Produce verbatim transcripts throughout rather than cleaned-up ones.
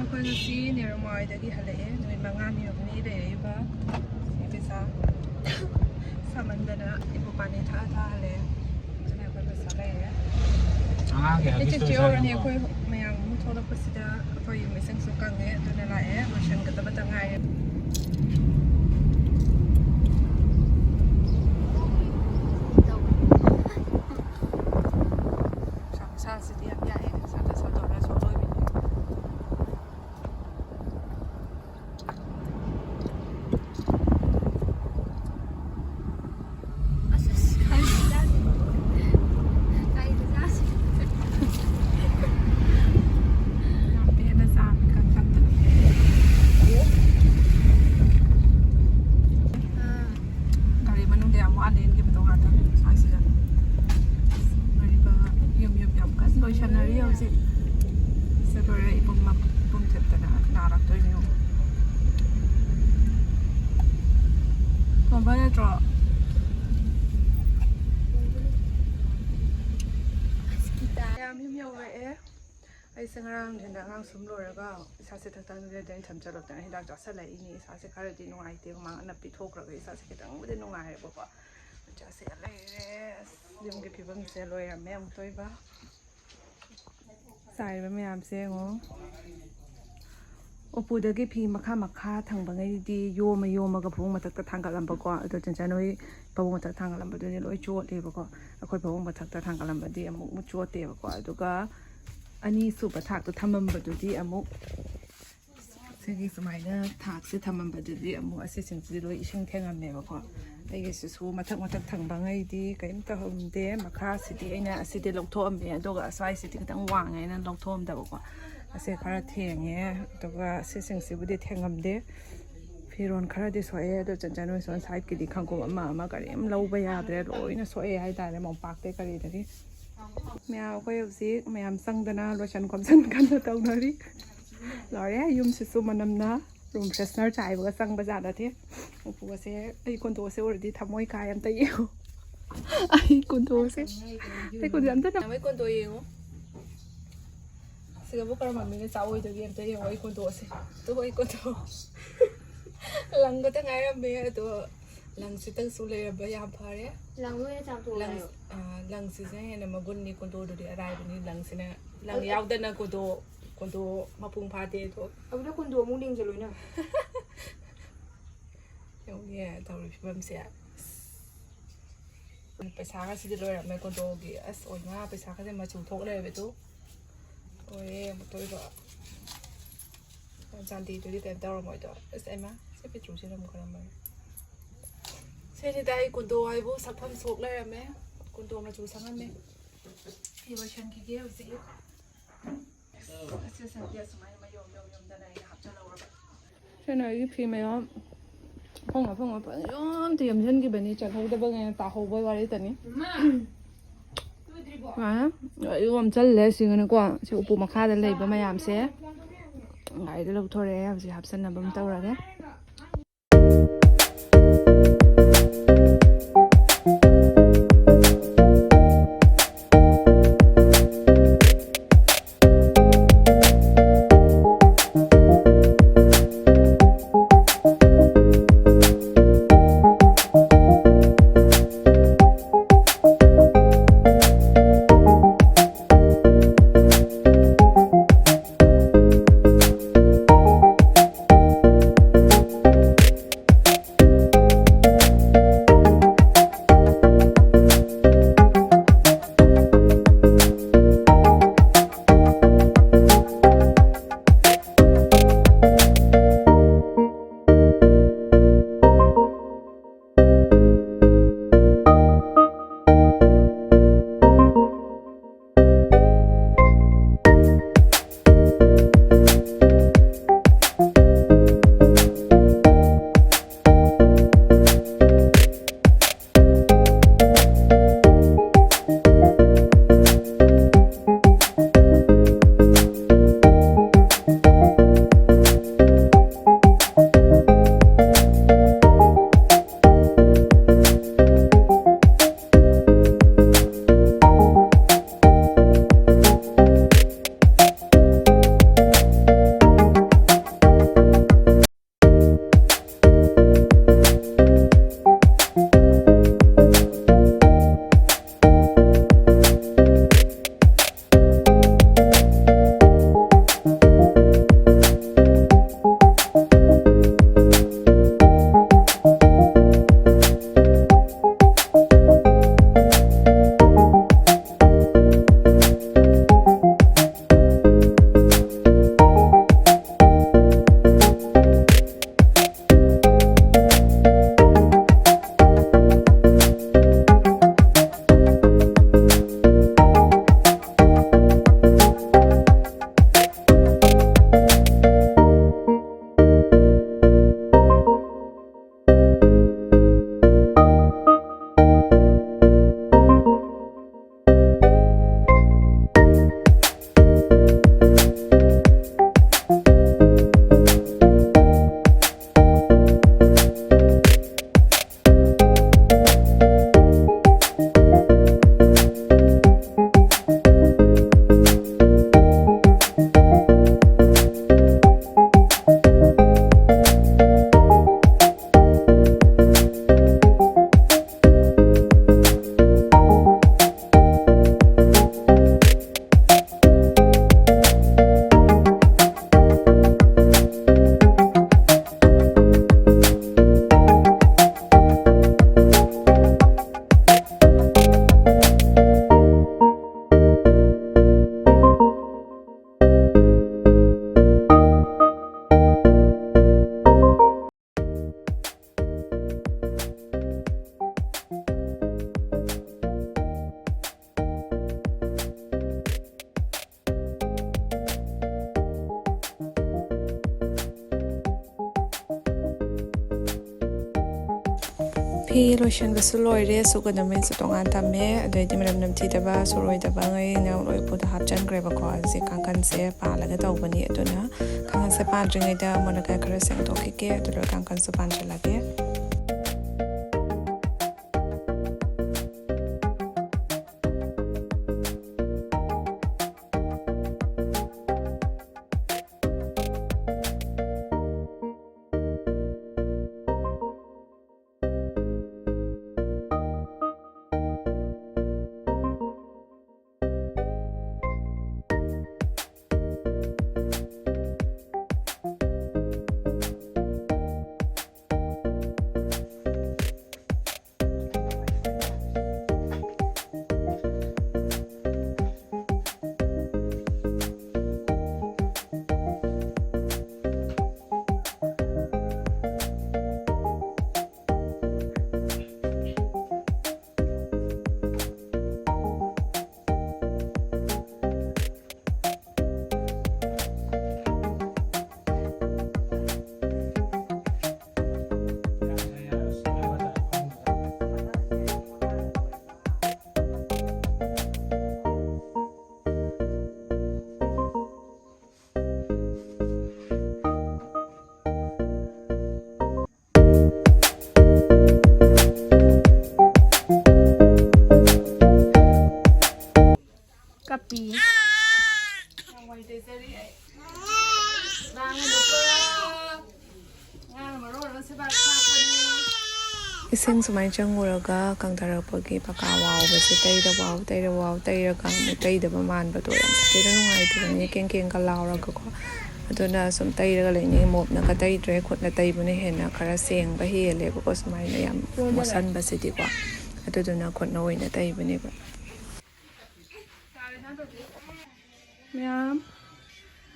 ꯑꯩꯈꯣꯏ ꯉꯁꯤ ꯅꯦꯔꯨꯃꯥꯏꯗꯒꯤ ꯍꯜꯂꯛꯑꯦ꯫ ꯅꯨꯃꯤꯠ ꯃꯉꯥꯅꯤ ꯍꯨꯝꯅꯤ ꯂꯩꯔꯛꯏꯕ꯫ ꯁꯤ ꯄꯩꯁꯥ ꯁꯥꯃꯟꯗꯅ ꯏꯕꯨ ꯄꯥꯅꯤ ꯊꯛꯑ ꯊꯛꯑ ꯍꯜꯂꯛꯑꯦ꯫ ꯑꯗꯨꯅ ꯑꯩꯈꯣꯏ ꯄꯩꯁꯥ ꯂꯩꯔꯦ꯫ ꯑꯉꯥꯡꯒꯤ ꯑꯩ ꯍꯒꯤꯁꯇꯣ ꯆꯤꯛ ꯆꯤꯛ ꯍꯧꯔꯅꯤ꯫ ꯏꯁꯥꯅ ꯑꯩꯈꯣꯏ ꯃꯌꯥꯝ ꯑꯃꯨꯛ ꯊꯣꯛꯂꯛꯄꯁꯤꯗ ꯑꯩꯈꯣꯏ ꯌꯨꯝ ꯃꯤꯁꯤꯡꯁꯨ ꯀꯪꯉꯦ꯫ ꯑꯗꯨꯅ ꯂꯥꯛꯑꯦ꯫ ꯂꯣꯏꯁꯤꯟꯒꯗꯕꯇ ꯉꯥꯏꯔꯦ꯫ ꯅꯨꯡꯁꯥ ꯈꯨꯁꯥꯁꯤꯗꯤ ꯌꯥꯝ ꯌꯥꯛꯑꯦ꯫ ꯁꯥꯇ꯭ꯔ ꯁꯥꯇ꯭ꯔꯅ ꯁꯣꯛꯂꯣꯏꯕꯤꯅꯤ꯫ ꯑꯁ, ꯑꯁ, ꯈꯪꯗꯦꯗ꯫ ꯀꯩꯗ ꯆꯥꯁꯤ? ꯌꯥꯝ ꯄꯦꯟꯅ ꯆꯥꯕ ꯀꯟ ꯀꯟꯗ꯫ ꯑꯥ꯫ ꯒꯥꯔꯤ ꯃꯅꯨꯡꯗ ꯌꯥꯝ ꯋꯥꯅ ꯂꯦꯟꯈꯤꯕꯗꯣ ꯉꯥꯛꯇꯪ ꯁ꯭ꯋꯥꯏꯁꯤꯗ꯫ ꯂꯩꯔꯤꯕ ꯌꯨꯝ ꯌꯨꯝ ꯌꯥꯝ ꯀꯟꯅ ꯂꯣꯏꯁꯟꯅꯔꯤ ꯍꯧꯖꯤꯛ꯫ ꯁꯤ ꯂꯣꯏꯔꯦ ꯏꯄꯨꯝ ꯃꯛ-, ꯏꯄꯨꯝ ꯊꯤꯠꯇꯅ ꯅꯥꯔꯛꯇꯣꯏꯅꯦ ꯌꯦꯡꯉꯣ꯫ ꯇꯣꯝꯕ ꯅꯠꯇ꯭ꯔꯣ? ꯃꯌꯥꯝ ꯌꯨꯝ ꯌꯧꯔꯛꯑꯦ꯫ ꯑꯩꯁꯦ ꯉꯔꯥꯡ ꯅꯨꯡꯊꯤꯜꯗ ꯑꯉꯥꯡ ꯁꯨꯝ ꯂꯣꯏꯔꯒ ꯏꯁꯥꯁꯦ ꯊꯛꯊꯛ ꯅꯤꯛꯑꯦ, ꯑꯗꯩ ꯊꯝꯆꯠꯂꯛꯇꯅ ꯍꯤꯗꯥꯛ ꯆꯥꯁꯜꯂꯛꯏꯅꯤ꯫ ꯏꯁꯥꯁꯦ ꯈꯔꯗꯤ ꯅꯨꯡꯉꯥꯏꯇꯦ, ꯍꯨꯃꯥꯡ ꯑꯅꯞꯄꯤ ꯊꯣꯛꯈ꯭ꯔꯒ ꯏꯁꯥꯁꯦ ꯈꯤꯇꯪꯕꯨꯗꯤ ꯅꯨꯡꯉꯥꯏꯔꯦꯕꯀꯣ꯫ ꯆꯥꯁꯦ ꯂꯩꯔꯦ꯫ ꯑꯁ, ꯌꯨꯝꯒꯤ ꯐꯤꯕꯝꯁꯦ ꯂꯣꯏꯔꯝꯃꯦ ꯑꯃꯨꯛꯇꯣꯏꯕ꯫ ꯆꯥꯏꯔꯤꯕ ꯃꯌꯥꯝꯁꯦ ꯌꯦꯡꯉꯣ꯫ ꯎꯄꯨꯗꯒꯤ ꯐꯤ ꯃꯈꯥ ꯃꯈꯥ ꯊꯪꯕꯉꯩꯗꯤ ꯌꯣꯝꯃ ꯌꯣꯝꯃꯒ ꯐꯃꯨꯡ ꯃꯊꯛꯇ ꯊꯥꯡꯒꯠꯂꯝꯕꯀꯣ꯫ ꯑꯗꯣ ꯆꯟꯆꯟ ꯍꯣꯏ ꯐꯃꯨꯡ ꯃꯊꯛ ꯊꯥꯡꯒꯠꯂꯝꯕꯗꯨꯗꯤ ꯂꯣꯏ ꯆꯣꯠꯂꯦꯕꯀꯣ꯫ ꯑꯩꯈꯣꯏ ꯐꯃꯨꯡ ꯃꯊꯛꯇ ꯊꯥꯡꯒꯠꯂꯝꯕꯗꯤ ꯑꯃꯨꯛ ꯆꯣꯠꯇꯦꯕꯀꯣ꯫ ꯑꯗꯨꯒ ꯑꯅꯤꯁꯨꯕ ꯊꯥꯛꯇ ꯊꯝꯃꯝꯕꯗꯨꯗꯤ ꯑꯃꯨꯛ ꯁꯤꯒꯤ ꯁꯨꯃꯥꯏꯅ ꯊꯥꯛꯁꯦ ꯊꯝꯃꯝꯕꯗꯨꯗꯤ ꯑꯃꯨꯛ ꯑꯁꯤꯁꯤꯡꯁꯤꯗꯤ ꯂꯣꯏ ꯏꯁꯤꯡ ꯊꯦꯡꯉꯝꯃꯦꯕꯀꯣ꯫ ꯑꯩꯒꯤꯁꯤꯁꯨ ꯃꯊꯛ ꯃꯊꯛ ꯊꯪꯕꯉꯩꯗꯤ ꯀꯔꯤꯝ ꯇꯧꯔꯝꯗꯦ꯫ ꯃꯈꯥꯁꯤꯗꯤ ꯑꯩꯅ ꯑꯁꯤꯗꯤ ꯂꯧꯊꯣꯛꯑꯝꯃꯦ, ꯑꯗꯨꯒ ꯑꯁ꯭ꯋꯥꯏꯁꯤꯗꯤ ꯈꯤꯇꯪ ꯋꯥꯡꯉꯦꯅ ꯂꯧꯊꯣꯛꯑꯝꯗꯕꯀꯣ꯫ ꯑꯁꯦ ꯈꯔ ꯊꯦꯡꯉꯦ, ꯑꯗꯨꯒ ꯁꯤꯁꯤꯡꯁꯤꯕꯨꯗꯤ ꯊꯦꯡꯉꯝꯗꯦ꯫ ꯐꯤꯔꯣꯟ ꯈꯔꯗꯤ ꯁꯣꯛꯑꯦ, ꯑꯗꯣ ꯆꯟꯆꯟ ꯍꯣꯏ ꯁꯣꯝ ꯁꯥꯏꯠꯀꯤꯗꯤ ꯈꯪꯒꯨꯞ ꯑꯃ ꯑꯃ ꯀꯔꯤꯝ ꯂꯧꯕ ꯌꯥꯗ꯭ꯔꯦ, ꯂꯣꯏꯅ ꯁꯣꯛꯑꯦ ꯍꯥꯏꯇꯥꯔꯦ, ꯃꯣꯝꯄꯥꯛꯇꯩ ꯀꯔꯤꯗꯒꯤ꯫ ꯃꯌꯥꯝ ꯑꯩꯈꯣꯏ ꯍꯧꯖꯤꯛ ꯃꯌꯥꯝ ꯆꯪꯗꯅ ꯂꯣꯏꯁꯟ ꯈꯣꯝꯖꯟ ꯀꯟꯅ ꯇꯧꯅꯔꯤ꯫ ꯂꯣꯏꯔꯦ, ꯌꯨꯝꯁꯤꯁꯨ ꯃꯅꯝꯅ꯫ Room freshener ꯆꯥꯏꯕꯒ ꯆꯪꯕ ꯖꯥꯠ ꯅꯠꯇꯦ꯫ ꯎꯄꯨ ꯑꯁꯦ, ꯑꯩ ꯀꯣꯟꯗꯣ ꯑꯁꯦ ꯎꯔꯗꯤ ꯊꯃꯣꯏ ꯀꯥꯏ꯫ ꯑꯝꯇ ꯌꯦꯡꯉꯣ꯫ ꯑꯩ ꯀꯣꯟꯗꯣ ꯑꯁꯦ, ꯑꯩ ꯀꯣꯟꯗꯣ ꯑꯝꯇ ꯅ-, ꯅꯃꯣꯏ ꯀꯣꯟꯗꯣ ꯌꯦꯡꯉꯣ꯫ ꯁꯦ ꯁꯤꯗꯕꯨ ꯀꯔꯝꯕ ꯃꯤꯅ ꯆꯥꯛꯑꯣꯏꯗꯒꯦ? ꯑꯝꯇ ꯌꯦꯡꯉꯣ ꯑꯩ ꯀꯣꯟꯗꯣꯛꯑꯁꯦ꯫ ꯑꯗꯨꯕꯨ ꯑꯩ ꯀꯣꯟꯗꯣꯛ ꯂꯪ ꯈꯛꯇ ꯉꯥꯏꯔꯝꯃꯦ꯫ ꯑꯗꯣ ꯂꯪꯁꯤꯇꯪꯁꯨ ꯂꯩꯔꯝꯕ ꯌꯥꯝ ꯐꯔꯦ꯫ ꯂꯪ ꯂꯣꯏꯅ ꯆꯥꯝꯊꯣꯛꯑꯣ ꯂꯪ ꯍꯥꯏꯌꯣ꯫ ꯑꯥ, ꯂꯪꯁꯤꯁꯤꯅ ꯍꯦꯟꯅ ꯃꯒꯨꯟꯅꯤ꯫ ꯀꯣꯟꯗꯣꯗꯨꯗꯤ ꯑꯔꯥꯏꯕꯅꯤ꯫ ꯂꯪꯁꯤꯅ, ꯂꯪ ꯑꯗꯨ ꯌꯥꯎꯗꯅ ꯀꯣꯟꯗꯣ, ꯀꯣꯟꯗꯣ ꯃꯄꯨꯡ ꯐꯥꯗꯦ꯫ ꯑꯗꯣ ꯑꯗꯨꯗ ꯀꯣꯟꯗꯣ ꯑꯃꯨꯛ ꯂꯦꯡꯁꯤꯜꯂꯨꯅ꯫ ꯌꯦꯡꯉꯨꯅꯦ ꯇꯧꯔꯤ ꯐꯤꯕꯝꯁꯦ꯫ ꯑꯁ, ꯄꯩꯁꯥꯒꯁꯤꯗꯤ ꯂꯣꯏꯔꯝꯃꯦ ꯀꯣꯟꯗꯣꯒꯤ꯫ ꯑꯁ, ꯑꯣꯏꯃꯥ, ꯄꯩꯁꯥꯒꯁꯦ ꯃꯆꯨ ꯊꯣꯛ ꯂꯩꯔꯝꯃꯦ ꯇꯨ꯫ ꯂꯣꯏꯔꯦ ꯑꯃꯨꯛꯇꯣꯏꯕ꯫ ꯆꯥꯟꯗꯤꯗꯨꯗꯤ ꯀꯩꯅꯣ ꯇꯧꯔꯝꯃꯣꯏꯗꯣ꯫ ꯑꯁ, ꯑꯩꯃꯥ, ꯁꯤ ꯄꯤꯇ꯭ꯔꯨꯁꯤꯅ ꯑꯃꯨꯛ ꯀꯔꯝꯕꯅꯣ? ꯁꯤꯅꯤꯗ ꯑꯩ ꯀꯣꯟꯗꯣ ꯍꯥꯏꯕꯨ ꯁꯛꯐꯝ ꯁꯣꯛ ꯂꯩꯔꯝꯃꯦ꯫ ꯀꯣꯟꯗꯣ ꯃꯆꯨ ꯁꯪꯉꯝꯃꯦ꯫ ꯐꯤ ꯂꯣꯏꯁꯟꯈꯤꯒꯦ ꯍꯧꯖꯤꯛ꯫ ꯑꯁ, ꯑꯁꯤ ꯁꯟꯗꯤ ꯑꯁꯨꯃꯥꯏꯅ ꯃꯌꯣꯝ ꯌꯣꯝ ꯌꯣꯝꯗꯅ ꯑꯩꯅ ꯍꯥꯞꯆꯜꯍꯧꯔꯕ꯫ ꯁꯤꯅ ꯑꯩꯒꯤ ꯐꯤ ꯃꯌꯥꯝ ꯑꯐꯪ ꯑꯐꯪꯕ ꯐꯖꯅ ꯌꯣꯝꯇ ꯌꯣꯝꯁꯤꯟꯈꯤꯕꯅꯤ, ꯆꯠꯍꯧꯗꯕꯉꯩꯅ ꯇꯥꯍꯧꯕ ꯋꯥꯔꯤꯇꯅꯤ꯫ ꯁꯨꯃꯥꯏꯅ ꯂꯣꯏ ꯌꯣꯝꯁꯜꯂꯦ ꯁꯤꯒꯅꯀꯣ꯫ ꯁꯤ ꯎꯄꯨ ꯃꯈꯥꯗ ꯂꯩꯕ ꯃꯌꯥꯝꯁꯦ ꯒꯥꯔꯤꯗ ꯂꯧꯊꯣꯔꯛꯑꯦ꯫ ꯍꯧꯖꯤꯛ ꯍꯥꯞꯆꯟꯅꯕ ꯑꯃ ꯇꯧꯔꯒꯦ꯫ ꯑꯩ ꯂꯣꯏꯁꯤꯟꯕꯁꯨ ꯂꯣꯏꯔꯦ, ꯁꯨꯒꯗꯕꯉꯩꯁꯨ ꯇꯣꯉꯥꯟ ꯊꯝꯃꯦ, ꯑꯗꯩꯗꯤ ꯃꯅꯝ ꯅꯝꯊꯤꯗꯕ, ꯁꯨꯔꯣꯏꯗꯕꯉꯩꯅ ꯂꯣꯏ ꯎꯄꯨꯗ ꯍꯥꯞꯆꯟꯈ꯭ꯔꯦꯕꯀꯣ꯫ ꯍꯧꯖꯤꯛ ꯀꯥꯡꯈꯟꯁꯦ ꯄꯥꯜꯂꯒ ꯇꯧꯕꯅꯤ, ꯑꯗꯨꯅ ꯀꯥꯡꯈꯟꯁꯦ ꯄꯥꯟꯗ꯭ꯔꯤꯉꯩꯗ ꯃꯣꯏꯅ ꯈꯔ ꯁꯦꯡꯗꯣꯛꯈꯤꯒꯦ, ꯑꯗꯨꯒ ꯀꯥꯡꯈꯟꯁꯨ ꯄꯥꯟꯁꯤꯜꯂꯒꯦ꯫ ꯀꯞꯄꯤ꯫ ꯌꯥꯝ ꯋꯥꯏ ꯇꯩꯖꯔꯤ ꯑꯩ꯫ ꯂꯥꯡꯒꯅꯨꯀꯣ꯫ ꯑꯉꯥꯡꯅ ꯃꯔꯣꯜ ꯑꯃ ꯁꯦꯕꯥ ꯁꯥꯄꯅꯦ꯫ ꯏꯁꯤꯡ ꯁꯨꯃꯥꯏꯅ ꯆꯪꯉꯨꯔꯒ ꯀꯪꯊꯔꯛꯄꯒꯤ ꯄꯀꯥ ꯋꯥꯎꯕꯁꯦ ꯇꯩꯔ ꯋꯥꯎ, ꯇꯩꯔ ꯋꯥꯎ, ꯇꯩꯔꯒ ꯑꯃꯨꯛ ꯇꯩꯗꯕ ꯃꯥꯟꯕꯗꯣ ꯌꯥꯝ ꯁꯥꯊꯤꯅ ꯅꯨꯡꯉꯥꯏꯇꯕꯅꯤ, ꯀꯦꯡ ꯀꯦꯡꯒ ꯂꯥꯎꯔꯒꯀꯣ꯫ ꯑꯗꯨꯅ ꯁꯨꯝ ꯇꯩꯔꯒ ꯂꯩꯅꯤꯡꯉꯤ꯫ ꯃꯣꯞꯅꯒ ꯇꯩꯗ꯭ꯔꯦ, ꯈꯨꯠꯅ ꯇꯩꯕꯅ ꯍꯦꯟꯅ ꯈꯔ ꯁꯦꯡꯕ ꯍꯦꯜꯂꯦꯕꯀꯣ꯫ ꯁꯨꯃꯥꯏꯅ ꯌꯥꯝ ꯃꯣꯠꯁꯟꯕꯁꯤꯗꯤꯀꯣ꯫ ꯑꯗꯨꯗꯨꯅ ꯈꯨꯠꯅ ꯑꯣꯏꯅ ꯇꯩꯕꯅꯦꯕ꯫ ꯃꯌꯥꯝ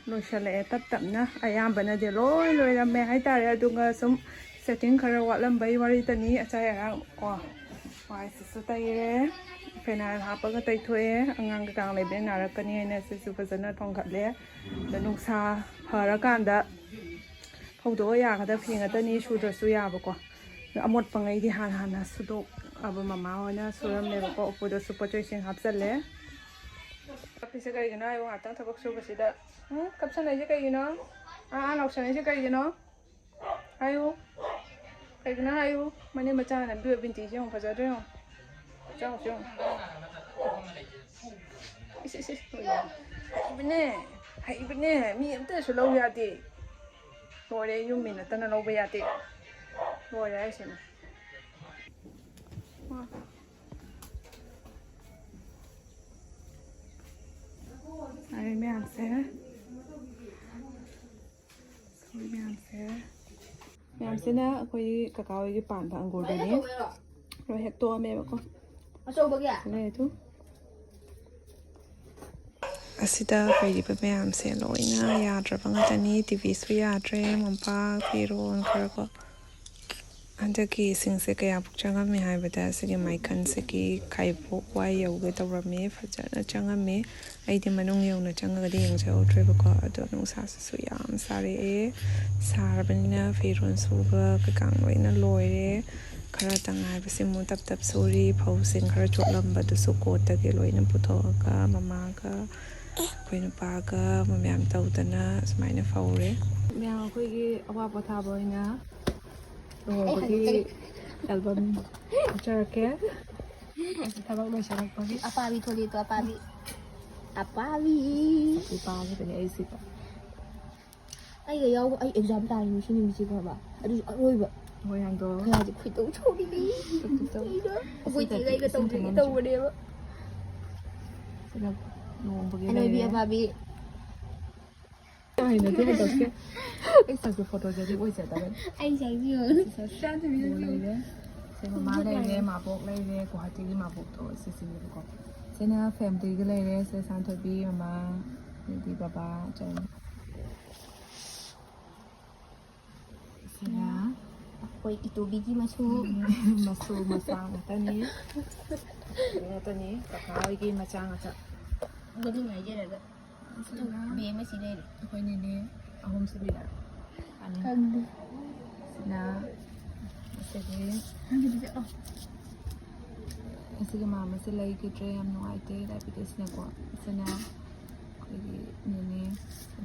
ꯂꯣꯏꯁꯤꯜꯂꯛꯑꯦ ꯇꯞ ꯇꯞꯅ, ꯑꯌꯥꯝꯕꯅꯗꯤ ꯂꯣꯏ ꯂꯣꯏꯔꯝꯃꯦ ꯍꯥꯏꯇꯥꯔꯦ꯫ ꯑꯗꯨꯒ ꯁꯨꯝ ꯁꯦꯠꯇꯤꯡ ꯈꯔ ꯋꯥꯠꯂꯝꯕꯩ ꯋꯥꯔꯤꯇꯅꯤ꯫ ꯑꯆꯥꯏ ꯑꯔꯥꯡ ꯀꯣ, ꯋꯥꯏꯁꯤꯁꯨ ꯇꯩꯔꯦ, ꯐꯦꯅꯥꯏꯜ ꯍꯥꯞꯄꯒ ꯇꯩꯊꯣꯛꯑꯦ꯫ ꯑꯉꯥꯡ ꯀꯩꯀꯥ ꯂꯩꯕꯅꯤꯅ ꯅꯥꯔꯛꯀꯅꯤ ꯍꯥꯏꯅ ꯁꯤꯁꯨ ꯐꯖꯅ ꯊꯣꯡꯒꯠꯂꯦ꯫ ꯑꯗꯣ ꯅꯨꯡꯁꯥ ꯐꯔꯀꯥꯟꯗ ꯐꯧꯗꯣꯛꯑ ꯌꯥꯒꯗꯕ ꯐꯤ ꯉꯥꯛꯇꯅꯤ, ꯁꯨꯗ꯭ꯔꯁꯨ ꯌꯥꯕꯀꯣ꯫ ꯑꯃꯣꯠꯄꯉꯩꯗꯤ ꯍꯥꯟꯅ ꯍꯥꯟꯅ ꯁꯨꯗꯣꯛꯑꯕ ꯃꯃꯥ ꯍꯣꯏꯅ ꯁꯨꯔꯝꯃꯦꯕꯀꯣ꯫ ꯎꯄꯨꯗꯁꯨ ꯄꯣꯠ ꯆꯩꯁꯤꯡ ꯍꯥꯞꯆꯜꯂꯦ꯫ ꯀꯞꯄꯤꯁꯦ ꯀꯩꯒꯤꯅꯣ ꯍꯥꯏꯌꯨ? ꯉꯥꯛꯇꯪ ꯊꯕꯛ ꯁꯨꯕꯁꯤꯗ꯫ ꯎꯝ, ꯀꯞꯁꯟꯅꯩꯁꯦ ꯀꯩꯒꯤꯅꯣ? ꯑꯥ, ꯑꯥ, ꯂꯥꯎꯁꯟꯅꯩꯁꯦ ꯀꯩꯒꯤꯅꯣ? ꯍꯥꯏꯌꯨ꯫ ꯀꯩꯒꯤꯅꯣ ꯍꯥꯏꯌꯨ? ꯃꯅꯦꯝ ꯃꯆꯥꯅ ꯅꯝꯕꯤꯕ ꯕꯤꯟꯇꯤꯁꯦ ꯌꯦꯡꯉꯨ, ꯐꯖꯗ꯭ꯔꯣ ꯌꯦꯡꯉꯨ꯫ ꯆꯥꯎꯁꯦ ꯌꯦꯡꯉꯨ꯫ ꯏꯁ, ꯏꯁ, ꯏꯁ, ꯍꯩꯕꯅꯦ, ꯍꯩꯕꯅꯦ, ꯃꯤ ꯑꯝꯇꯁꯨ ꯂꯧ ꯌꯥꯗꯦ꯫ ꯂꯣꯏꯔꯦ, ꯌꯨꯝ ꯃꯤ ꯅꯠꯇꯅ ꯂꯧꯕ ꯌꯥꯗꯦ꯫ ꯂꯣꯏꯔꯦ ꯍꯥꯏꯁꯤꯅꯦ꯫ ꯃꯥ꯫ ꯉꯥꯔꯤ ꯃꯌꯥꯝꯁꯦ꯫ ꯉꯥꯔꯤ ꯃꯌꯥꯝꯁꯦ꯫ ꯃꯌꯥꯝꯁꯤꯅ ꯑꯩꯈꯣꯏꯒꯤ ꯀꯀꯥ ꯍꯣꯏꯒꯤ ꯄꯥꯟꯕ ꯑꯪꯒꯨꯔꯗꯨꯅꯤ꯫ ꯂꯣꯏ ꯍꯦꯛꯇꯣꯛꯑꯝꯃꯦꯕꯀꯣ꯫ ꯑꯆꯧꯕꯒꯤ? ꯂꯩ ꯑꯗꯨ꯫ ꯑꯁꯤꯗ ꯄꯩꯔꯤꯕ ꯃꯌꯥꯝꯁꯦ ꯂꯣꯏꯅ ꯌꯥꯗ꯭ꯔꯕ ꯉꯥꯛꯇꯅꯤ꯫ ꯇꯤꯚꯤꯁꯨ ꯌꯥꯗ꯭ꯔꯦ, ꯃꯣꯝꯄꯥꯛ, ꯐꯤꯔꯣꯜ ꯈꯔ ꯀꯣ꯫ ꯍꯟꯗꯛꯀꯤ ꯏꯁꯤꯡꯁꯦ ꯀꯌꯥꯃꯨꯛ ꯆꯪꯉꯝꯃꯤ ꯍꯥꯏꯕꯗ, ꯑꯁꯤꯒꯤ ꯃꯥꯏꯀꯟꯁꯤꯒꯤ ꯈꯥꯏꯕꯣꯛ ꯋꯥꯏ ꯌꯧꯒꯦ ꯇꯧꯔꯝꯃꯤ꯫ ꯐꯖꯅ ꯆꯪꯉꯝꯃꯤ꯫ ꯑꯩꯗꯤ ꯃꯅꯨꯡ ꯌꯧꯅ ꯆꯪꯉꯒꯗꯤ ꯌꯦꯡꯖꯍꯧꯗ꯭ꯔꯦꯕꯀꯣ꯫ ꯑꯗꯣ ꯅꯨꯡꯁꯥꯁꯤꯁꯨ ꯌꯥꯝ ꯁꯥꯔꯛꯑꯦ꯫ ꯁꯥꯔꯕꯅꯤꯅ ꯐꯤꯔꯣꯜ ꯁꯨꯕ ꯀꯩꯀꯥ ꯂꯣꯏꯅ ꯂꯣꯏꯔꯦ꯫ ꯈꯔꯇ ꯉꯥꯏꯕꯁꯤ ꯑꯃꯨꯛ ꯇꯞ ꯇꯞ ꯁꯨꯔꯤ꯫ ꯐꯧꯁꯤꯡ ꯈꯔ ꯆꯣꯠꯂꯝꯕꯗꯨꯁꯨ ꯀꯣꯠꯇꯒꯤ ꯂꯣꯏꯅ ꯄꯨꯊꯣꯛꯑꯒ ꯃꯃꯥꯒ ꯑꯩꯈꯣꯏ ꯅꯨꯄꯥꯒ ꯃꯌꯥꯝ ꯇꯧꯗꯅ ꯁꯨꯃꯥꯏꯅ ꯐꯧꯔꯦ꯫ ꯃꯌꯥꯝ ꯑꯩꯈꯣꯏꯒꯤ ꯑꯋꯥ ꯄꯣꯊꯥꯕ ꯑꯣꯏꯅ ꯂꯨꯍꯣꯡꯕꯒꯤ ꯑꯦꯜꯕꯝ ꯍꯥꯞꯆꯔꯛꯀꯦ꯫ ꯑꯩꯁꯦ ꯊꯕꯛ ꯂꯣꯏꯁꯤꯜꯂꯛꯄꯒꯤ꯫ ꯑꯄꯥꯕꯤ ꯊꯣꯛꯂꯛꯑꯦ ꯇꯣ, ꯑꯄꯥꯕꯤ꯫ ꯑꯄꯥꯕꯤ꯫ ꯁꯛꯇꯤ ꯄꯥꯈꯤꯕꯅꯦ ꯑꯩꯁꯤꯗ꯫ ꯑꯩꯒ ꯌꯥꯎꯕ, ꯑꯩ ꯑꯦꯛꯖꯥꯝ ꯇꯥꯔꯤ ꯉꯁꯤ ꯅꯨꯃꯤꯠꯁꯦ ꯈꯪꯉꯕ? ꯑꯗꯨꯁꯨ ꯑꯔꯣꯏꯕ꯫ ꯃꯣꯏꯔꯥꯡꯗꯣ꯫ ꯈꯔꯗꯤ ꯈꯣꯏꯗꯧ ꯁꯥꯎꯅꯤꯡꯉꯤ꯫ ꯇꯨꯞ ꯇꯨꯞ ꯇꯧ꯫ ꯑꯩꯅ ꯑꯩꯈꯣꯏ ꯁꯤꯗ ꯆꯦꯒ ꯑꯩꯒ ꯏꯁꯤꯡ ꯇꯧꯖꯒꯦ ꯊꯝꯃꯝꯁꯤ꯫ ꯇꯧꯕꯅꯦꯕ꯫ ꯁꯤꯗ ꯂꯨꯍꯣꯡꯕꯒꯤ ꯑꯅꯣꯏꯕꯤ ꯂꯩꯔꯦ꯫ ꯑꯄꯥꯕꯤ꯫ ꯀꯩꯅꯣ ꯑꯗꯨ ꯍꯟꯗꯛꯁꯦ꯫ ꯑꯩ ꯁꯛꯁꯦ ꯐꯣꯇꯣꯖꯦꯅꯤꯛ ꯑꯣꯏꯖꯗꯕꯅꯤ꯫ ꯑꯩ ꯁꯛꯁꯦ ꯌꯦꯡꯉꯨ꯫ ꯁꯛꯁꯦ ꯌꯦꯡꯉꯨ꯫ ꯂꯩꯔꯦ꯫ ꯁꯤ ꯃꯃꯥ ꯂꯩꯔꯦ, ꯃꯥꯕꯣꯛ ꯂꯩꯔꯦ, ꯒꯨꯋꯥꯍꯥꯇꯤꯒꯤ ꯃꯥꯕꯣꯛꯇꯣ ꯁꯤꯁꯤꯅꯦꯕꯀꯣ꯫ ꯁꯤꯅ ꯐꯦꯃꯤꯂꯤꯒꯤ ꯂꯩꯔꯦ, ꯁꯦ ꯁꯥꯟꯊꯣꯏꯕꯤ, ꯃꯃꯥ, ꯑꯗꯩꯗꯤ ꯕꯕꯥ, ꯆꯟ꯫ ꯁꯤꯅ ꯑꯩꯈꯣꯏ ꯏꯇꯣꯕꯤꯒꯤ ꯃꯁꯨ꯫ ꯃꯁꯨ ꯃꯆꯥ ꯉꯥꯛꯇꯅꯤ꯫ ꯉꯥꯛꯇꯅꯤ꯫ ꯀꯀꯥ ꯍꯣꯏꯒꯤ ꯃꯆꯥ ꯉꯥꯛꯇ꯫ ꯃꯃꯤꯡ ꯍꯥꯏꯖꯔꯒ꯫ ꯁꯤꯅ ꯕꯦꯝ ꯑꯃ ꯁꯤ ꯂꯩꯔꯦ꯫ ꯑꯩꯈꯣꯏ ꯅꯦꯅꯦ ꯑꯍꯨꯝ ꯁꯨꯕꯤꯗ꯫ ꯑꯅꯤ꯫ ꯈꯪꯗꯦ꯫ ꯁꯤꯅ ꯑꯗꯒꯤ ꯑꯁꯤꯒꯤ ꯃꯥꯝꯃꯁꯦ ꯂꯩꯈꯤꯗ꯭ꯔꯦ, ꯌꯥꯝ ꯅꯨꯡꯉꯥꯏꯇꯦ, ꯗꯥꯏꯕꯤꯇꯤꯁꯅꯀꯣ꯫ ꯑꯁꯤꯅ ꯑꯩꯈꯣꯏꯒꯤ ꯅꯦꯅꯦ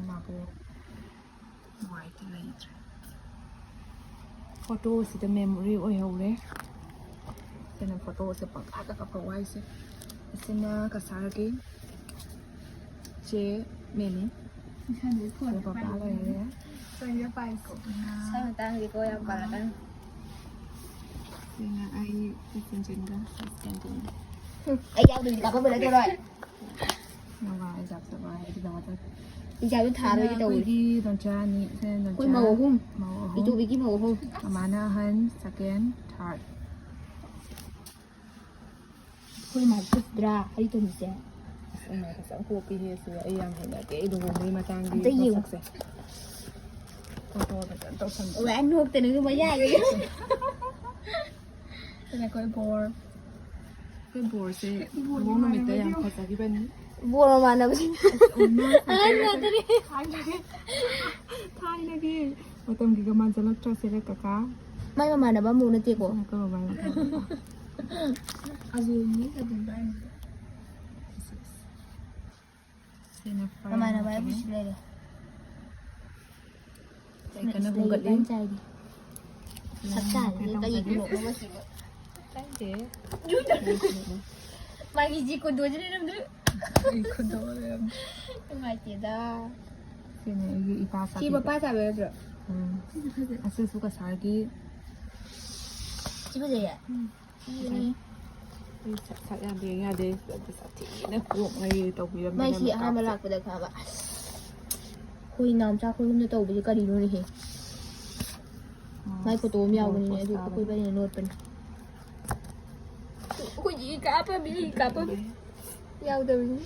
ꯃꯥꯕꯨ ꯅꯨꯡꯉꯥꯏꯇꯦ, ꯂꯩꯇ꯭ꯔꯦ꯫ ꯐꯣꯇꯣꯁꯤꯗ ꯃꯦꯃꯣꯔꯤ ꯑꯣꯏꯍꯧꯔꯦ꯫ ꯁꯤꯅ ꯐꯣꯇꯣꯁꯦ ꯄꯪꯀꯥꯞꯇ ꯀꯥꯞꯍꯧꯕ ꯍꯥꯏꯁꯦ꯫ ꯑꯁꯤꯅ ꯀꯁꯥꯔꯒꯤ ꯆꯦ ꯃꯦꯅꯤ꯫ ꯏꯁꯥꯗꯤ ꯐꯣꯟ ꯑꯗꯨꯒ ꯄꯥꯄꯥ ꯄꯥꯏꯔꯤ꯫ ꯂꯩꯔꯦ꯫ ꯐꯣꯟꯁꯦ ꯄꯥꯏꯀꯣ꯫ ꯁꯥ ꯃꯇꯥꯡꯁꯤꯀꯣ ꯌꯥꯝ ꯄꯥꯔꯛꯀꯅꯨ꯫ ꯁꯤꯅ ꯑꯩ ꯆꯤꯟꯆꯤꯟꯒ ꯆꯤꯟꯆꯤꯟꯒ꯫ ꯑꯩ ꯌꯥꯎꯗꯕꯤꯗꯤ ꯀꯥꯞꯄꯝꯕ ꯅꯠꯇꯦ ꯅꯣꯏ꯫ ꯅꯨꯡꯉꯥꯏ, ꯖꯥꯠ ꯖꯥꯠ ꯅꯨꯡꯉꯥꯏ, ꯑꯩꯗꯤ ꯅꯨꯡꯉꯥꯏꯇꯦ꯫ ꯑꯦꯛꯖꯥꯝꯗꯣ ꯊꯥꯔꯣꯏꯒꯦ ꯇꯧꯔꯤ꯫ ꯑꯩꯈꯣꯏꯒꯤ ꯅꯣꯟꯆꯥ ꯑꯅꯤ, ꯁꯤꯅ ꯅꯣꯟꯆꯥ ꯑꯩꯈꯣꯏ ꯃꯧ ꯑꯍꯨꯝ꯫ ꯃꯧ ꯑꯍꯨꯝ꯫ ꯏꯇꯣꯕꯤꯒꯤ ꯃꯧ ꯑꯍꯨꯝ꯫ ꯃꯃꯥꯅ ꯑꯍꯟ, ꯁꯦꯀꯦꯟ, ꯊꯥꯔꯠ꯫ ꯑꯩꯈꯣꯏ ꯃꯥꯗꯤ ꯆꯠꯇ꯭ꯔꯥ ꯍꯔꯤ ꯇꯣꯝꯕꯤꯁꯦ? ꯑꯁ, ꯑꯩ ꯃꯥ ꯐꯖꯅ ꯀꯣꯛꯄꯤꯍꯦ ꯁꯤꯗ꯫ ꯑꯩ ꯌꯥꯝ ꯍꯩꯅꯗꯦ ꯑꯩ ꯂꯨꯍꯣꯡꯕꯒꯤ ꯃꯇꯥꯡꯒꯤ ꯑꯝꯇ ꯌꯦꯡꯉꯨ꯫ ꯃꯁꯛꯁꯦ꯫ ꯐꯣꯇꯣ ꯐꯖꯅ ꯇꯧꯁꯟꯕ꯫ ꯋꯥ, ꯅꯣꯛꯇꯅ ꯑꯗꯨꯝ ꯃꯌꯥꯏꯗ꯫ ꯁꯤꯅ ꯑꯩꯈꯣꯏ ꯕꯣꯔ꯫ ꯑꯩꯈꯣꯏ ꯕꯣꯔꯁꯦ ꯂꯨꯍꯣꯡ ꯅꯨꯃꯤꯠꯇ ꯌꯥꯝ ꯐꯖꯈꯤꯕꯅꯤ꯫ ꯕꯣꯔ ꯃꯃꯥꯟꯅꯕꯁꯤꯡ꯫ ꯑꯁ, ꯑꯣꯟꯅ ꯑꯍꯟ ꯉꯥꯛꯇꯅꯤ꯫ ꯊꯥꯏꯅꯒꯤ, ꯊꯥꯏꯅꯒꯤ ꯃꯇꯝꯒꯤꯒ ꯃꯥꯟꯁꯤꯜꯂꯛꯇ꯭ꯔꯣ ꯁꯤꯒ ꯀꯀꯥ? ꯃꯥꯏ ꯃꯃꯥꯟꯅꯕ ꯑꯃꯐꯥꯎ ꯅꯠꯇꯦꯀꯣ꯫ ꯁꯤꯅ ꯑꯩꯈꯣꯏ ꯃꯃꯥꯟꯅꯕ꯫ ꯑꯗꯨꯅꯤ ꯑꯗꯨꯝ ꯄꯥꯏꯅꯤ꯫ ꯁꯤꯅ ꯐꯔꯦ꯫ ꯃꯃꯥꯟꯅꯕ ꯍꯥꯏꯕꯨ ꯁꯤ ꯂꯩꯔꯦ꯫ ꯑꯩ ꯀꯟꯅ ꯂꯩ ꯍꯨꯝꯒꯠꯂꯤ꯫ ꯀꯟꯅ ꯆꯥꯏꯔꯤ꯫ ꯎꯝ, ꯁꯛꯇꯥꯁꯤꯗꯤ ꯀꯩꯗꯧꯕꯒꯤ? ꯀꯔꯤ ꯈꯨꯅꯣꯛꯅꯣꯕ ꯁꯤꯕꯨ? ꯈꯪꯗꯦ꯫ ꯃꯥꯒꯤ ꯖꯤ ꯀꯨꯟꯗꯣꯁꯤ ꯂꯩꯔꯝꯗ꯭ꯔꯦ꯫ ꯑꯩ ꯈꯨꯗꯣ ꯂꯩꯔꯝꯗ꯭ꯔꯦ꯫ ꯅꯨꯡꯉꯥꯏꯇꯦꯗ꯫ ꯁꯤꯅꯦ ꯑꯩꯒꯤ ꯏꯄꯥ ꯁꯤ ꯁꯥꯕꯤꯕ꯫ ꯃꯄꯥ ꯁꯥꯕ ꯅꯠꯇ꯭ꯔꯣ? ꯎꯝ꯫ ꯁꯤꯁꯨ ꯐꯖꯩ꯫ ꯑꯁꯤꯁꯨ ꯀꯁꯥꯔꯒꯤ꯫ ꯁꯤ ꯐꯖꯩꯌꯦ? ꯎꯝ꯫ ꯁꯤꯅꯤ꯫ ꯑꯩ ꯁꯛ, ꯁꯛ ꯌꯥꯝ ꯌꯦꯡ ꯌꯥꯗꯦ꯫ ꯑꯗꯨ ꯁꯥꯊꯤꯅ ꯀꯣꯛ ꯉꯩ ꯇꯧꯕꯤꯔꯝꯗꯅ ꯃꯥꯏ ꯁꯤ ꯑꯍꯥꯟꯕ ꯃꯦꯀꯞꯁꯦ꯫ ꯂꯥꯛꯄꯗ ꯈꯪꯉꯕ꯫ ꯑꯁ꯫ ꯑꯩꯈꯣꯏ ꯏꯅꯥꯎꯆꯥ ꯑꯩꯈꯣꯏ ꯑꯍꯨꯝꯅ ꯇꯧꯕꯁꯦ ꯀꯔꯤꯅꯣꯅꯦꯍꯦ? ꯎꯝ꯫ ꯃꯥꯏ ꯐꯣꯇꯣ ꯑꯃ ꯌꯥꯎꯕꯅꯤꯅꯦ, ꯕꯣꯜ ꯑꯗꯨ ꯄꯣꯁ ꯑꯩꯈꯣꯏ ꯇꯥꯕꯅꯦ꯫ ꯏꯕꯥꯅꯤꯅ ꯂꯣꯠꯄꯅꯤ꯫ ꯑꯩꯈꯣꯏ ꯏ ꯀꯥꯞꯄꯝꯃꯤ, ꯏ ꯀꯥꯞꯄꯝꯃꯤ꯫ ꯌꯥꯎꯗꯕꯅꯤ꯫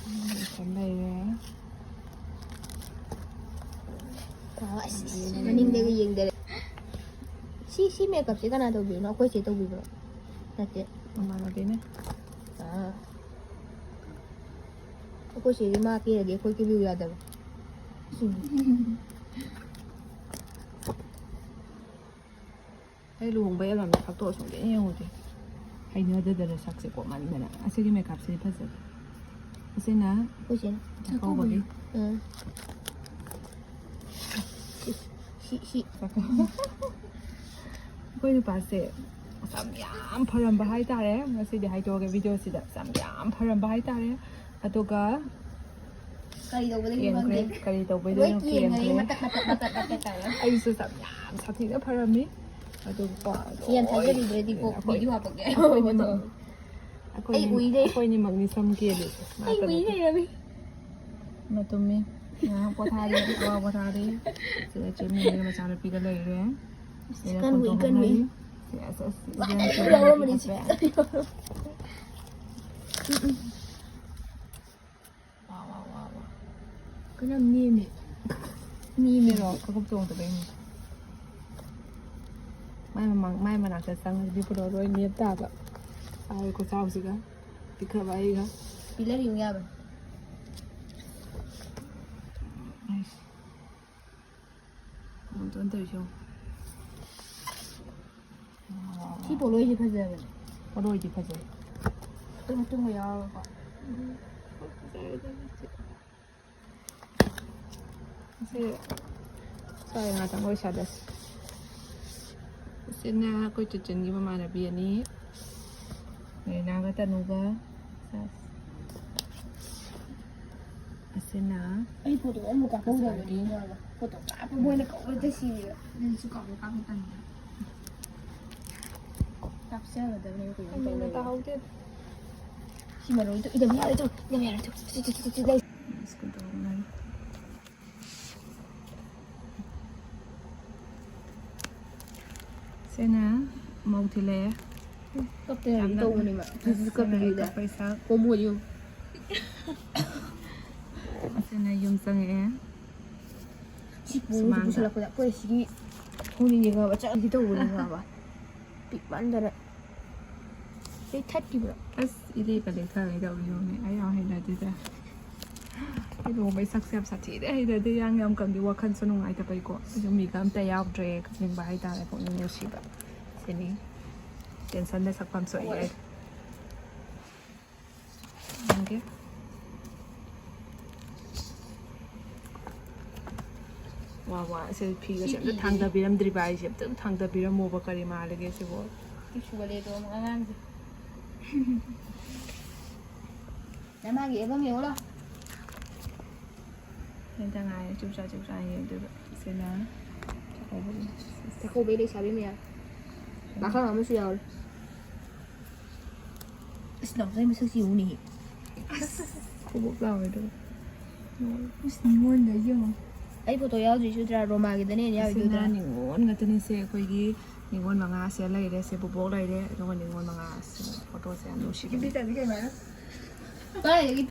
ꯎꯝ, ꯂꯩꯔꯦ꯫ ꯑꯣ, ꯑꯁ, ꯑꯗꯒꯤ ꯃꯅꯤꯡꯗꯒ ꯌꯦꯡꯗꯔꯦ꯫ ꯁꯤ, ꯁꯤ ꯃꯦꯀꯞꯁꯦ ꯀꯅꯥ ꯇꯧꯕꯤꯕꯅꯣ? ꯑꯩꯈꯣꯏ ꯆꯦ ꯇꯧꯕꯤꯕ꯭ꯔꯣ? ꯅꯠꯇꯦ꯫ ꯃꯃꯥꯟꯅꯕꯤꯅ꯫ ꯑꯥ꯫ ꯑꯩꯈꯣꯏ ꯆꯦꯗꯤ ꯃꯥ ꯀꯦꯔꯗꯤ ꯑꯩꯈꯣꯏ ꯀꯦꯕꯤꯌꯨ ꯌꯥꯗꯕ꯫ ꯁꯤꯅꯤ꯫ ꯑꯩ ꯂꯨꯍꯣꯡꯕꯩ ꯑꯦꯜꯕꯝꯗ ꯐꯛꯇꯣꯛꯑ ꯁꯨꯡꯌꯦꯡ ꯌꯦꯡꯉꯨꯗꯦ꯫ ꯍꯩꯅꯗꯗꯅ ꯁꯛꯁꯦ ꯀꯣꯛꯃꯟꯗꯅ꯫ ꯑꯁꯤꯒꯤ ꯃꯦꯀꯞꯁꯤꯗꯤ ꯐꯖꯗꯦ꯫ ꯑꯁꯤꯅ ꯑꯩꯈꯣꯏ ꯆꯦꯅ ꯆꯥꯛꯀꯧꯕꯒꯤ꯫ ꯎꯝ꯫ ꯁꯤ, ꯁꯤ, ꯁꯤ꯫ ꯑꯩꯈꯣꯏ ꯅꯨꯄꯥꯁꯦ ꯁꯝ ꯌꯥꯝ ꯐꯔꯝꯕ ꯍꯥꯏꯇꯥꯔꯦ꯫ ꯉꯁꯤꯗꯤ ꯍꯥꯏꯗꯣꯛꯑꯒꯦ ꯚꯤꯗꯤꯑꯣꯁꯤꯗ꯫ ꯁꯝ ꯌꯥꯝ ꯐꯔꯝꯕ ꯍꯥꯏꯇꯥꯔꯦ꯫ ꯑꯗꯨꯒ ꯀꯔꯤ ꯇꯧꯕꯗꯒꯤ ꯀꯦꯟꯈ꯭ꯔꯦ꯫ ꯈꯪꯗꯦ꯫ ꯀꯔꯤ ꯇꯧꯕꯩꯗꯣ ꯂꯣꯏ ꯀꯦꯟꯈ꯭ꯔꯦ, ꯀꯦꯟꯈ꯭ꯔꯦ꯫ ꯃꯇꯠ, ꯃꯇꯠ, ꯃꯇꯠ, ꯃꯇꯠ ꯇꯧꯔꯦ꯫ ꯑꯩꯁꯨ ꯁꯝ ꯌꯥꯝ ꯁꯥꯊꯤꯅ ꯐꯔꯝꯃꯤ꯫ ꯑꯗꯨꯒ ꯁꯤ ꯌꯥꯝ ꯊꯥꯖꯔꯨꯗ꯭ꯔꯗꯤꯀꯣ, ꯑꯩꯈꯣꯏ, ꯚꯤꯗꯤꯑꯣ ꯍꯥꯄꯛꯀꯦ꯫ ꯑꯩꯈꯣꯏꯅꯤꯃꯛ, ꯑꯩꯈꯣꯏꯅꯤ-, ꯑꯩ ꯎꯏꯔꯦ꯫ ꯑꯩꯈꯣꯏꯅꯤꯃꯛꯅꯤ ꯁꯝ ꯀꯦꯜꯂꯤꯁꯦ꯫ ꯃꯥ ꯑꯩ ꯎꯏ ꯇꯧꯕꯗꯣ꯫ ꯂꯩꯔꯝꯃꯤ꯫ ꯃꯥ ꯇꯨꯝꯃꯤ꯫ ꯉꯥꯏꯍꯥꯛ ꯄꯣꯊꯥꯔꯤ, ꯑꯋꯥ ꯄꯣꯊꯥꯔꯤ꯫ ꯁꯤꯗ ꯆꯦ ꯃꯤꯅꯨꯒꯤ ꯃꯆꯥꯅꯨꯄꯤꯒ ꯂꯩꯔꯦ꯫ ꯁꯤꯗ ꯀꯟꯕꯨ ꯐꯣꯟ ꯇꯧꯕ ꯀꯟꯕꯤ꯫ ꯂꯩ꯫ ꯁꯤ ꯑꯁ, ꯑꯁ, ꯏꯕꯦꯝꯃ ꯌꯥꯎꯔꯝꯕꯅꯤ ꯁꯤ꯫ ꯆꯦ ꯃꯤꯅꯨꯒꯤ ꯃꯆꯥ꯫ ꯋꯥ, ꯋꯥ, ꯋꯥ, ꯋꯥ꯫ ꯀꯩꯅꯣ ꯅꯦꯝꯃꯦ꯫ ꯅꯦꯝꯃꯦꯔꯣ? ꯈꯨꯒꯨꯞ ꯇꯣꯡꯗꯕꯩꯅꯦ꯫ ꯃꯥꯏ ꯃꯃꯥꯡ, ꯃꯥꯏ ꯃꯅꯥꯛꯇ ꯆꯪꯉꯗꯤ ꯄꯨꯔꯥ ꯂꯣꯏ ꯅꯦꯝ ꯇꯥꯕ꯫ ꯆꯥꯎꯔꯦ ꯈꯨꯆꯥꯎꯁꯤꯒ꯫ ꯄꯤꯛꯈ꯭ꯔꯕ ꯑꯩꯒ꯫ ꯄꯤꯂꯔ ꯌꯨꯡ ꯌꯥꯕꯅꯤ꯫ ꯑꯩꯁ꯫ ꯀꯩꯅꯣ ꯇꯧꯔꯤꯁꯦ ꯌꯦꯡꯉꯣ꯫ ꯁꯤ ꯄꯣꯠꯂꯣꯏꯁꯦ ꯐꯖꯕꯅꯦ꯫ ꯄꯣꯠꯂꯣꯏꯗꯤ ꯐꯖꯩ꯫ ꯑꯗꯨ ꯃꯇꯨꯡꯒ ꯌꯥꯎꯔꯒꯀꯣ꯫ ꯁꯤ ꯁ꯭ꯋꯥꯏ ꯉꯥꯛꯇꯪ ꯂꯣꯏꯁꯜꯂꯁꯤ꯫ ꯁꯤꯅ ꯑꯩꯈꯣꯏ ꯆꯦꯆꯟꯒꯤ ꯃꯃꯥꯟꯅꯕꯤ ꯑꯅꯤ, ꯃꯦꯔꯤꯅꯥꯒ ꯇꯅꯨꯒ꯫ ꯑꯁꯤꯅ ꯑꯩ ꯐꯣꯇꯣ ꯑꯃꯨꯛ ꯀꯥꯞꯍꯧꯗꯕꯅꯤ꯫ ꯐꯣꯇꯣ ꯀꯥꯞꯄ ꯃꯣꯏꯅ ꯀꯧꯕꯗ ꯁꯤꯔꯦ꯫ ꯅꯪꯁꯨ ꯀꯥꯞꯄ ꯀꯥꯞꯄ ꯇꯟꯕ꯭ꯔꯥ? ꯀꯥꯞꯆꯒꯗꯕꯅꯦ ꯀꯩꯅꯣ ꯇꯧꯔꯦ꯫ ꯇꯥꯍꯧꯗꯦ꯫ ꯁꯤ ꯃꯔꯣꯏꯗꯣ ꯏꯗꯕ ꯌꯥꯔꯣꯏ, ꯆꯣ, ꯏꯗꯕ ꯌꯥꯔꯣꯏ, ꯆꯣ꯫ ꯁꯤ, ꯁꯤ, ꯁꯤ, ꯁꯤ, ꯁꯤ, ꯂꯩ꯫ ꯁ꯭ꯀꯨꯜꯗ ꯍꯣꯡꯅꯔꯤ꯫ ꯁꯤꯅ ꯃꯧ ꯊꯤꯜꯂꯛꯑꯦ꯫ ꯀꯞꯇ ꯌꯥꯗꯦ ꯌꯥꯝꯅ ꯇꯧꯕꯅꯦꯕ꯫ ꯁꯤꯅ ꯀꯞꯄꯤꯁꯤꯗ꯫ ꯀꯞꯄꯩ ꯁꯛ꯫ ꯀꯣꯃꯣ ꯌꯨꯝ꯫ ꯁꯤꯅ ꯌꯨꯝ ꯆꯪꯉꯛꯑꯦ꯫ ꯁꯤ ꯄꯨꯁꯨ ꯁꯨꯃꯥꯡꯗ꯫ ꯄꯨꯁꯜꯂꯛꯄꯗ ꯑꯩꯈꯣꯏ ꯁꯤꯒꯤ ꯊꯣꯡꯅꯤꯡꯉꯦ ꯈꯪꯉꯕ, ꯆꯠꯂꯗꯤ ꯇꯧꯕꯅꯦ ꯈꯪꯉꯕ꯫ ꯄꯤꯛꯃꯟꯗꯅ꯫ ꯁꯤ ꯊꯠꯈꯤꯕ꯭ꯔꯣ? ꯑꯁ, ꯏꯂꯦꯛꯀ ꯂꯦꯛꯊꯒꯩ ꯇꯧꯔꯤ ꯌꯦꯡꯉꯨꯅꯦ꯫ ꯑꯩ ꯌꯥꯝ ꯍꯩꯅꯗꯦꯗ꯫ ꯑꯩ ꯂꯨꯍꯣꯡꯕꯩ ꯁꯛꯁꯦ ꯌꯥꯝ ꯁꯥꯊꯤꯅ ꯍꯩꯅꯗꯦ꯫ ꯏꯌꯥꯡ ꯌꯥꯝ ꯀꯪꯉꯤ, ꯋꯥꯈꯜꯁꯨ ꯅꯨꯡꯉꯥꯏꯇꯕꯩꯀꯣ꯫ ꯑꯗꯨꯝ ꯃꯤꯒ ꯑꯝꯇ ꯌꯥꯎꯗ꯭ꯔꯦ, ꯀꯞꯅꯤꯡꯕ ꯍꯥꯏꯇꯥꯔꯦ, ꯄꯨꯛꯅꯤꯡ ꯅꯨꯡꯁꯤꯕ꯫ ꯑꯦꯅꯤ ꯇꯦꯟꯁꯟꯗ ꯁꯛꯐꯝ ꯁꯣꯛꯏ ꯍꯣꯏ꯫ ꯑꯩ꯫ ꯌꯦꯡꯒꯦ꯫ ꯋꯥ, ꯋꯥ, ꯁꯦ ꯐꯤꯒꯁꯦ ꯁꯤ ꯑꯝꯇ ꯐꯤꯁꯦ꯫ ꯊꯥꯡꯗꯕꯤꯔꯝꯗ꯭ꯔꯤꯕ ꯑꯩꯁꯦ ꯑꯝꯇ ꯊꯥꯡꯗꯕꯤꯔꯝꯃꯣꯕ, ꯀꯔꯤ ꯃꯥꯜꯂꯒꯦ ꯁꯤꯕꯣ? ꯁꯤ ꯁꯨꯒꯠꯂꯦ ꯑꯗꯣ ꯑꯃꯨꯛ ꯑꯉꯥꯡꯁꯦ꯫ ꯅꯃꯥꯒꯤ album ꯌꯦꯡꯉꯨ ꯂꯥꯎ꯫ ꯍꯦꯟꯇ ꯉꯥꯏꯔꯦ, ꯆꯨꯞ ꯆꯥ ꯆꯨꯞ ꯆꯥ ꯌꯦꯡꯗꯣꯏꯕ꯫ ꯁꯤꯅ ꯆꯥꯛꯀꯧꯕꯒꯤ꯫ ꯆꯥꯛꯀꯧꯕꯩ ꯂꯩꯁꯥꯕꯤ ꯃꯌꯥꯝ꯫ ꯄꯥꯈꯪ ꯑꯃꯁꯨ ꯌꯥꯎꯔꯦ꯫ ꯑꯁ, ꯅꯥꯎꯆꯥꯒꯤ ꯃꯁꯛꯁꯤ ꯌꯦꯡꯉꯨꯅꯦꯍꯦ꯫ ꯑꯁ, ꯈꯨꯕꯣꯛ ꯂꯥꯎꯋꯦ ꯑꯗꯨꯒ꯫ ꯑꯁ, ꯅꯤꯉꯣꯜꯗ ꯌꯦꯡꯉꯣ꯫ ꯑꯩ photo ꯌꯥꯎꯗ꯭ꯔꯤꯁꯨ ꯅꯠꯇ꯭ꯔꯥ, ꯔꯣꯃꯥꯒꯤꯗꯅꯦ ꯑꯩꯅ ꯑꯁꯤꯅ ꯌꯥꯎꯔꯤꯗꯨꯗ꯭ꯔꯥ? ꯅꯤꯉꯣꯜ ꯉꯥꯛꯇꯅꯤꯁꯦ꯫ ꯑꯩꯈꯣꯏꯒꯤ ꯅꯤꯉꯣꯜ ꯃꯉꯥꯁꯦ ꯂꯩꯔꯦ, ꯁꯦ ꯕꯣꯕꯣꯛ ꯂꯩꯔꯦ, ꯑꯗꯨꯒ ꯅꯤꯉꯣꯜ ꯃꯉꯥꯁꯦ꯫ photoꯁꯦ ꯌꯥꯝ ꯅꯨꯡꯁꯤꯕꯅꯦ꯫ ꯅꯨꯄꯤ ꯇꯥꯏꯞꯇ ꯀꯩ ꯍꯥꯏꯅꯣ? ꯀꯗꯥꯏꯗꯒꯤ